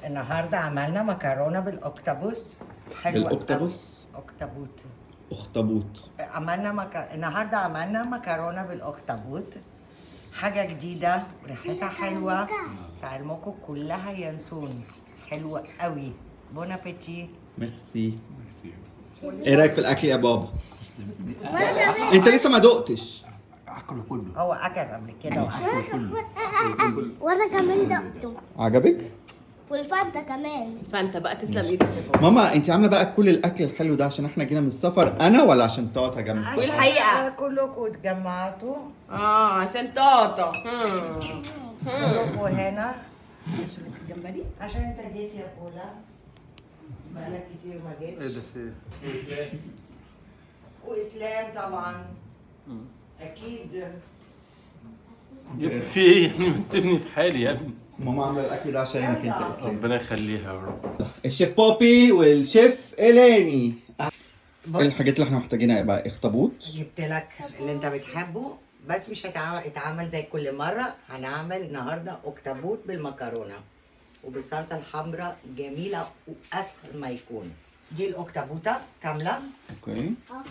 النهارده عملنا مكرونه بال octopus. حلوة. بال octopus؟ اخطبوط. اخطبوط. النهارده عملنا مكرونه بالاخطبوط، حاجة جديدة وريحتها حلوة، في علمكم كلها ينسون، حلوة قوي. bon appétit. ميرسي. ايه رايك في الاكل يا بابا؟ انت لسه ما دقتش. اكله كله. هو اكل قبل كده واكل. وانا كمان دقته. عجبك؟ والفانتا كمان. فانت بقى تسلم ايدك يا بابا. ماما انت عامله بقى كل الاكل الحلو ده عشان احنا جينا من السفر انا ولا عشان طاطا جاية من السفر؟ والحقيقة. كلكم اتجمعتوا. عشان طاطا. كلكم هنا عشان الجمبري. عشان انت جيت يا بولا، بقالك كتير ما جيتش. ايه ده في ايه؟ واسلام طبعا اكيد. في ايه يا ابني؟ ما تسيبني في حالي يا ابني. ماما عامله الاكل ده عشانك انت يا اسلام. ربنا يخليها يا رب. الشيف بوبي والشيف الاني. ايه بص الحاجات اللي احنا محتاجينها بقى؟ اخطبوط. جبت لك اللي انت بتحبه، بس مش هيتعمل زي كل مرة. هنعمل النهارده اخطبوط بالمكرونه وبالصلصه الحمراء، جميلة واسهل ما يكون. دي الاخطبوطه كاملة okay.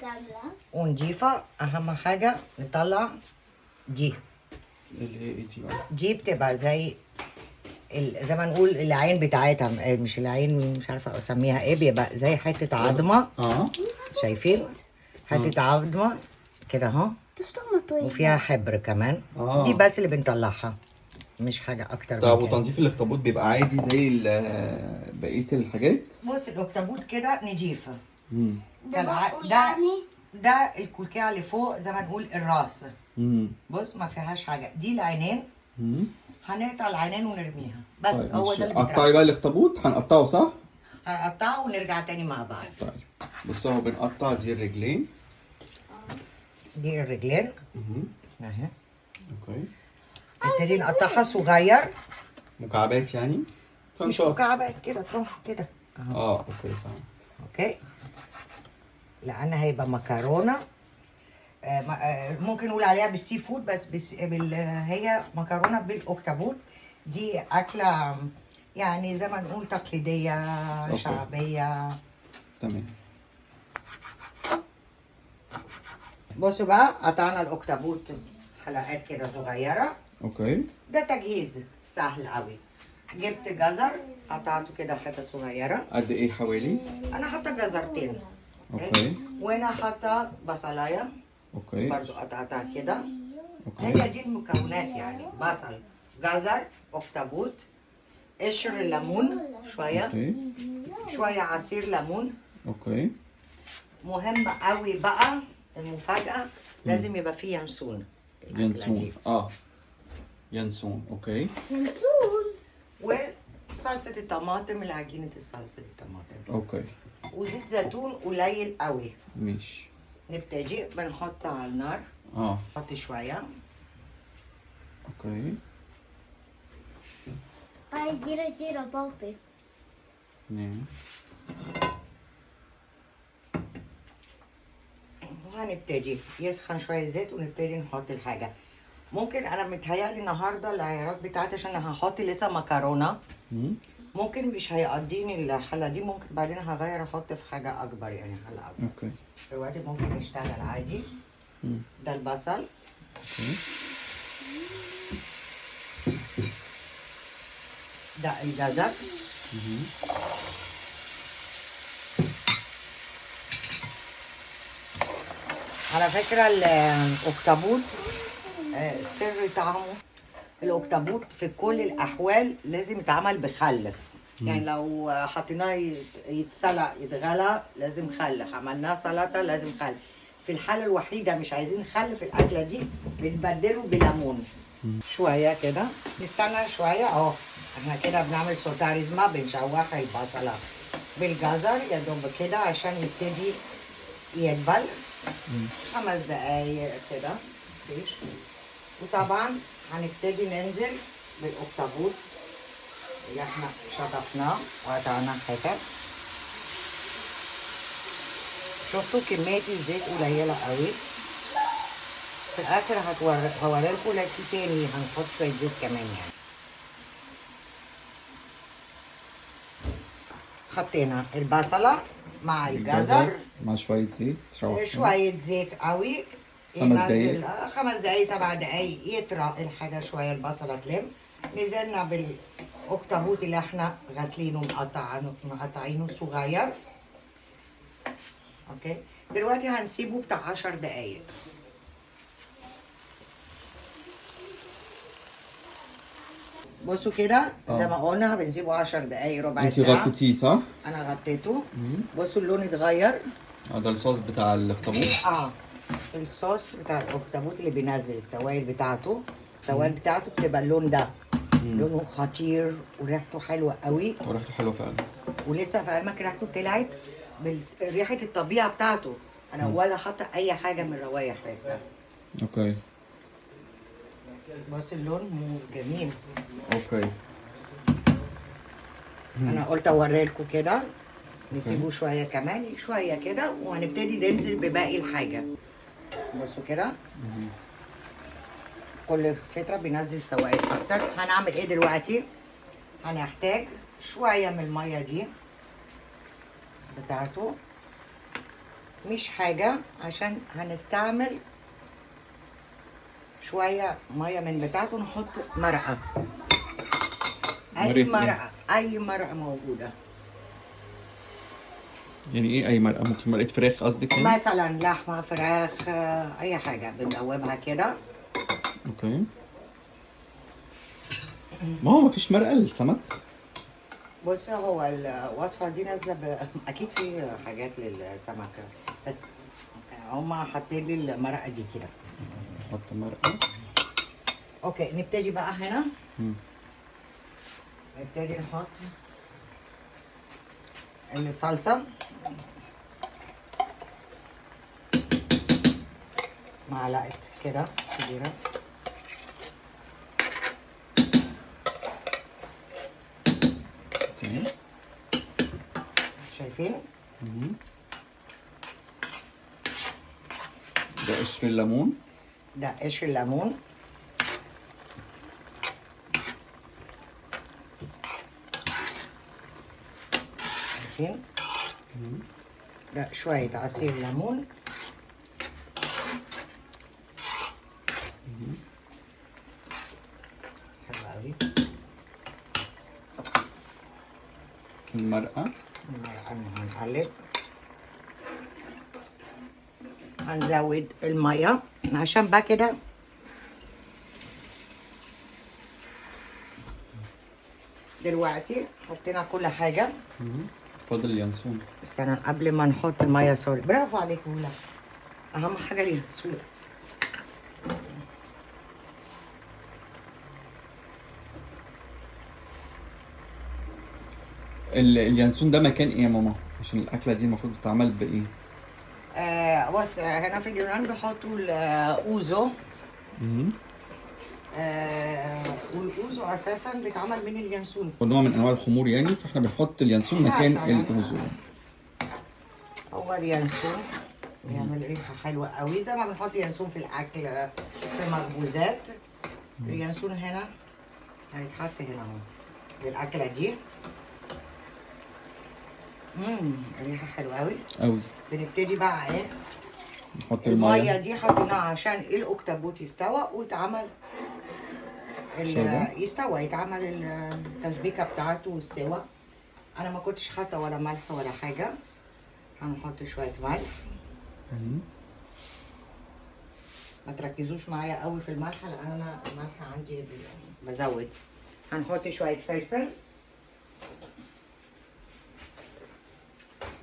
كاملة ونضيفه. اهم حاجة نطلع دي. اللي هي ايه دي بقى؟ دي بتبقى زي زي ما نقول العين بتاعتها، مش العين، مش عارفه اسميها ايه، بيبقى زي حتة عظمه. شايفين؟ حتة عظمه كده اهو، وفيها حبر كمان. دي بس اللي بنطلعها، مش حاجة اكتر. طب من كده. وتنظيف الاخطبوط بيبقى عادي زي بقية الحاجات؟ بص الاخطبوط كده نضيفه. ده الكلكعه اللي فوق، زي ما نقول الراس. بص ما فيهاش حاجة. دي العينين. هنقطع العينين ونرميها بس. طيب هو ده اللي قطعي بيترمى. بقى الاخطبوط، هنقطعه صح؟ هنقطعه ونرجع تاني مع بعض. طيب بصوا اهو بنقطع دي الرجلين. دي الرجلين اهي. okay. نبتدي نقطعها صغير. مكعبات يعني؟ مش مكعبات كده، تروح كده اهو. okay فهمت. okay، لان هيبقى مكرونه ممكن نقول عليها بال seafood، بس هي مكرونه بالاخطبوط. دي اكله يعني زي ما نقول تقليدية. okay. شعبية. تمام. بصوا بقى، قطعنا الاخطبوط حلقات كده صغيرة. okay. ده تجهيز سهل قوي. جبت جزر قطعته كده حتت صغيرة. قد ايه حوالي؟ انا حاطه جزرتين. okay. وانا حاطه بصلايه. okay. برضو قطعتها كده. okay. هي دي المكونات يعني: بصل، جزر، اخطبوط، قشر الليمون شوية. okay. شوية عصير ليمون. okay. مهم قوي بقى المفاجاة، لازم يبقى فيه ينسون. ينسون. ينسون. okay. ينسون. وصلصه الطماطم، العجينة صلصه الطماطم. okay. وزيت زيتون قليل قوي. ماشي. نبتدي بنحط على النار. نحط شوية. okay. باي 0 0 بابي. 2. وهنبتدي يسخن شوية زيت ونبتدي نحط الحاجة. ممكن انا متهيألي النهارده العيارات بتاعتي، عشان انا هحط لسه مكرونه، ممكن مش هيقضيني الحلة دي، ممكن بعدين هغير احط في حاجة اكبر، يعني حله اكبر. okay. دلوقتي ممكن نشتغل عادي. ده البصل. okay. ده الجزر. على فكرة الاخطبوط سر طعمه، الاخطبوط في كل الاحوال لازم يتعمل بخل. يعني لو حطيناه يتسلق يتغلى لازم خل، عملناه سلطة لازم خل. في الحالة الوحيدة مش عايزين خل في الاكلة دي بنبدله بليمون شوية كده. نستنى شوية اهو. احنا كده بنعمل سوتاريزما، بنشوح البصله بالجزر يا دوب كده عشان يبتدي يدبل. 5 دقايق كده مفيش. وطبعا هنبتدي ننزل بالاخطبوط اللي احنا شطفناه وقطعناه حتت. شفتوا كمية الزيت قليلة قوي. في الاخر هوريلكم لكن تاني هنحط شوية زيت كمان يعني. حطينا البصله مع الجزر مع شوية زيت، شوية زيت قوي، 5 دقايق، 5 دقايق 7 دقايق يطرى الحاجة شوية، البصله تلم. نزلنا بالاخطبوط اللي احنا غاسلينه مقطعينه صغير. okay دلوقتي هنسيبه بتاع 10 دقايق. بصوا كده زي ما قلنا بنسيبه 10 دقايق ربع ساعة. انتي غطيتيه صح؟ انا غطيته. بصوا اللون اتغير. ده الصوص بتاع الاخطبوط. الصوص بتاع الاخطبوط اللي بينزل السوائل بتاعته، السوائل بتاعته بتبقى اللون ده. لونه خطير وريحته حلوة قوي. وريحته حلوة فعلا. ولسه في علمك ريحته طلعت بريحه الطبيعة بتاعته. انا ولا حاطه اي حاجة من الروايح لسه. okay بص اللون موف جميل. okay انا قلت اوريلكم كده. نسيبه شوية كمان شوية كده وهنبتدي ننزل بباقي الحاجة. بصوا كده كل فترة بينزل سوائل اكتر. هنعمل ايه دلوقتي؟ هنحتاج شوية من المية دي بتاعته، مش حاجة، عشان هنستعمل شوية مية من بتاعته. نحط مرقه، اي مرقه، اي مرقه موجودة. يعني ايه اي مرقه؟ ممكن مرقه فراخ قصدك يعني؟ مثلا لحمه، فراخ، اي حاجة بندوبها كده. okay ما هو مفيش مرقه للسمك. بص هو الوصفة دي نازله اكيد في حاجات للسمك، بس هما حاطين لي المرقه دي كده. نحط مرقه. okay نبتدي بقى هنا. نبتدي نحط الصلصه، معلقه كده كبيرة. شايفين؟ ده قشر الليمون. ده قشر الليمون. شايفين؟ ده شوية عصير ليمون. حلو قوي. المرقة. المرقة هنقلب. هنزود المية عشان بقى كده دلوقتي حطينا كل حاجة. اتفضل اليانسون. استنى قبل ما نحط المية، سوري. برافو عليك ولا، أهم حاجة اليانسون. اليانسون ده مكان ايه يا ماما؟ عشان الأكلة دي المفروض تتعمل بإيه؟ بص هنا في اليونان بيحطوا الاوزو. والاوزو اساسا بيتعمل من اليانسون، نوع من انواع الخمور يعني، فاحنا بنحط اليانسون مكان الاوزو. هو اليانسون بيعمل ريحه حلوة قوي، زي ما بنحط يانسون في الاكل في مخبوزات. اليانسون هنا هيتحط هنا اهو للاكله دي. ريحه حلوة قوي قوي. بنبتدي بقى ايه؟ نحط المية دي حطيناها عشان الاخطبوط يستوى ويتعمل يستوى، يتعمل التسبيكه بتاعته والسوا. انا ما كنتش حاطه ولا ملح ولا حاجة، هنحط شوية ملح. ما تركزوش معايا قوي في الملح لان انا الملح عندي بزود. هنحط شوية فلفل.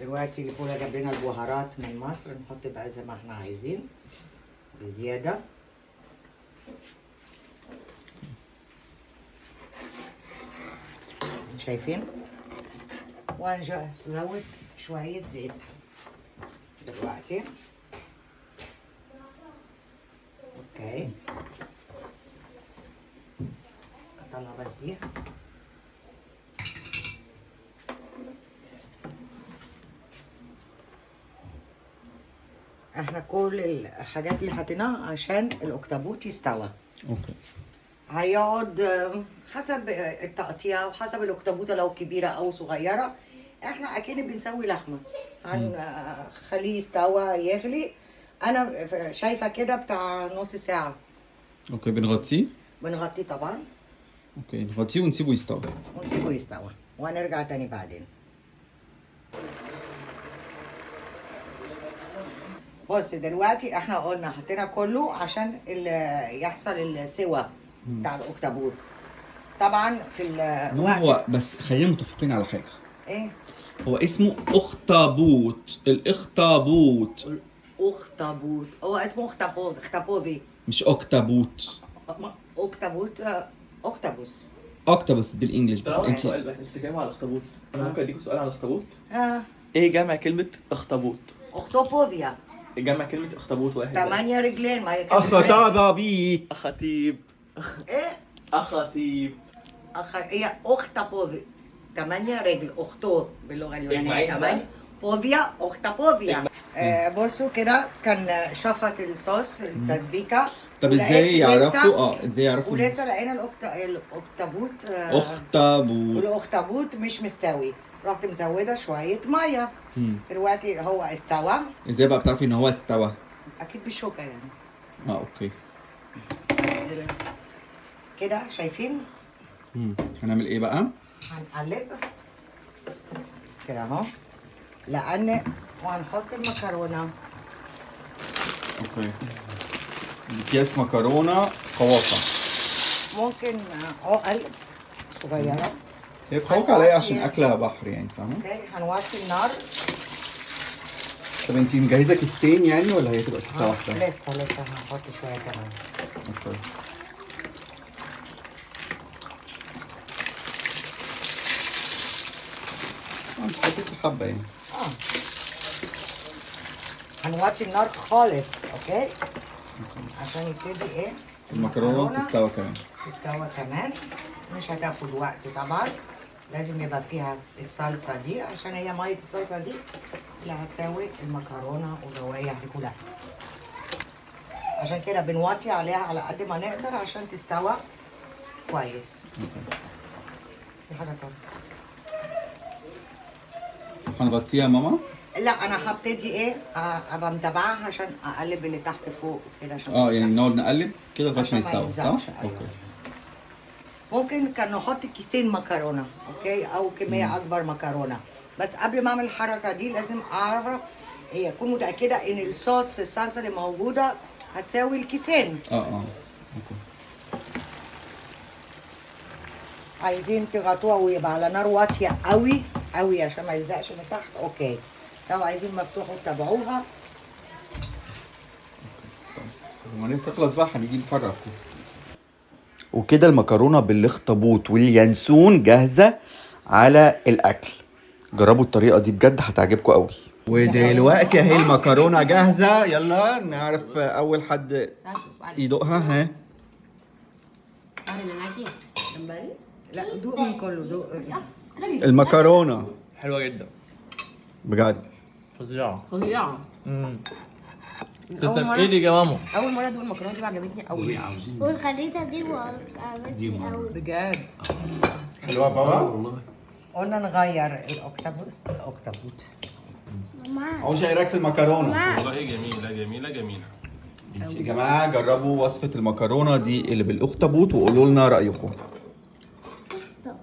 دلوقتي بولا جاب لنا البهارات من مصر، نحط بقى زي ما احنا عايزين بزيادة. شايفين؟ وهنزود شوية زيت دلوقتي. okay اطلع بس دي. احنا كل الحاجات اللي حطيناها عشان الاخطبوط يستوى. okay هيقعد حسب التقطيع وحسب الاخطبوطه لو كبيرة او صغيرة. احنا اكن بنسوي لحمه، هنخليه يستوى يغلي. انا شايفه كده بتاع نص ساعة. okay، بنغطيه؟ بنغطيه طبعا. okay، نغطيه ونسيبه يستوي. ونسيبه يستوى وهنرجع تاني بعدين. بص دلوقتي احنا قلنا حطينا كله عشان يحصل السوى بتاع الاخطبوط. طبعا في الوقت هو بس خلينا متفقين على حاجة. ايه؟ هو اسمه اخطبوط، الاخطبوط. اخطبوط، هو اسمه اخطبوط، اخطبوطي مش اكتبوت. اخطبوط، octopus. octopus بال English. بس انت سؤال، بس انتوا بتتكلموا على الاخطبوط، انا ممكن اديكوا سؤال على الاخطبوط؟ ايه جمع كلمة اخطبوط؟ اخطبوطيا. جمع كلمة اخطبوط واحد. 8 رجلين. ما هي اخطبيط. اخطيب. ايه؟ اخطيب. هي اخطبوطي 8 رجل، اخطو باللغة اليونانية 8 πόδια، οχταπόδια. بصوا كده كان شفط الصوص التسبيكه. طب ازاي يعرفوا؟ ازاي يعرفوا؟ ولسه لقينا الاخطبوط. اخطبوط. والاخطبوط مش مستوي، رحت مزوده شوية مية. دلوقتي هو استوى. ازاي بقى بتعرفي ان هو استوى؟ اكيد بالشوكة يعني. okay كده شايفين؟ هنعمل ايه بقى؟ هنقلب كده اهو، لان وهنحط المكرونه. okay، اكياس مكرونه قواقع، ممكن عقل صغيرة. هي قواقع عليا عشان اكلها بحر يعني، فاهمه؟ okay، هنوطي النار. طب انتي مجهزة كيستين يعني ولا هي تبقى كيسه واحدة؟ لسه هنحط شوية كمان. okay. انت حطيتي حبه يعني. هنوطي النار خالص. okay، عشان يبتدي ايه؟ المكرونه تستوى كمان. تستوى كمان، مش هتاخد وقت طبعا. لازم يبقى فيها الصلصه دي، عشان هي مية الصلصه دي اللي هتساوي المكرونه والروايح دي كلها. عشان كده بنوطي عليها على قد ما نقدر عشان تستوى كويس. في حاجة تانية هنغطيها يا ماما؟ لا، انا هبتدي ايه، ابقى متابعاها عشان اقلب اللي تحت فوق كده عشان يعني نقعد نقلب كده لغاية ما يستوي، صح؟ أيوة. okay. ممكن كان نحط كيسين مكرونه، okay، او كمية اكبر مكرونه، بس قبل ما اعمل الحركة دي لازم اعرف هي اكون متاكدة ان الصوص الصلصه اللي موجودة هتساوي الكيسين. okay. عايزين تغطوها ويبقى على نار واطية قوي قوي عشان ما يلزقش من تحت. okay. لو عايزين مفتوح وتتابعوها. لما تخلص بقى هنيجي نفرغ. وكده المكرونه بالاخطبوط واليانسون جاهزة على الاكل. جربوا الطريقة دي بجد هتعجبكم قوي. ودلوقتي اهي المكرونه جاهزة، يلا نعرف اول حد يدوقها. ها لا دوق من كله، دوق المكرونه حلوة جدا بجد، فظيعة فظيعة. تسلم ايدك يا ماما. اول مرة ادوق المكرونه دي عجبتني قوي. والخريطه دي عجبتني قوي بجد. حلوة بابا والله. قلنا نغير الاخطبوط. الاخطبوط ماما. اول شيء ايه رايك في المكرونه؟ والله جميلة جميلة جميلة. يا جماعة جربوا وصفه المكرونه دي اللي بالاخطبوط وقولوا لنا رايكم.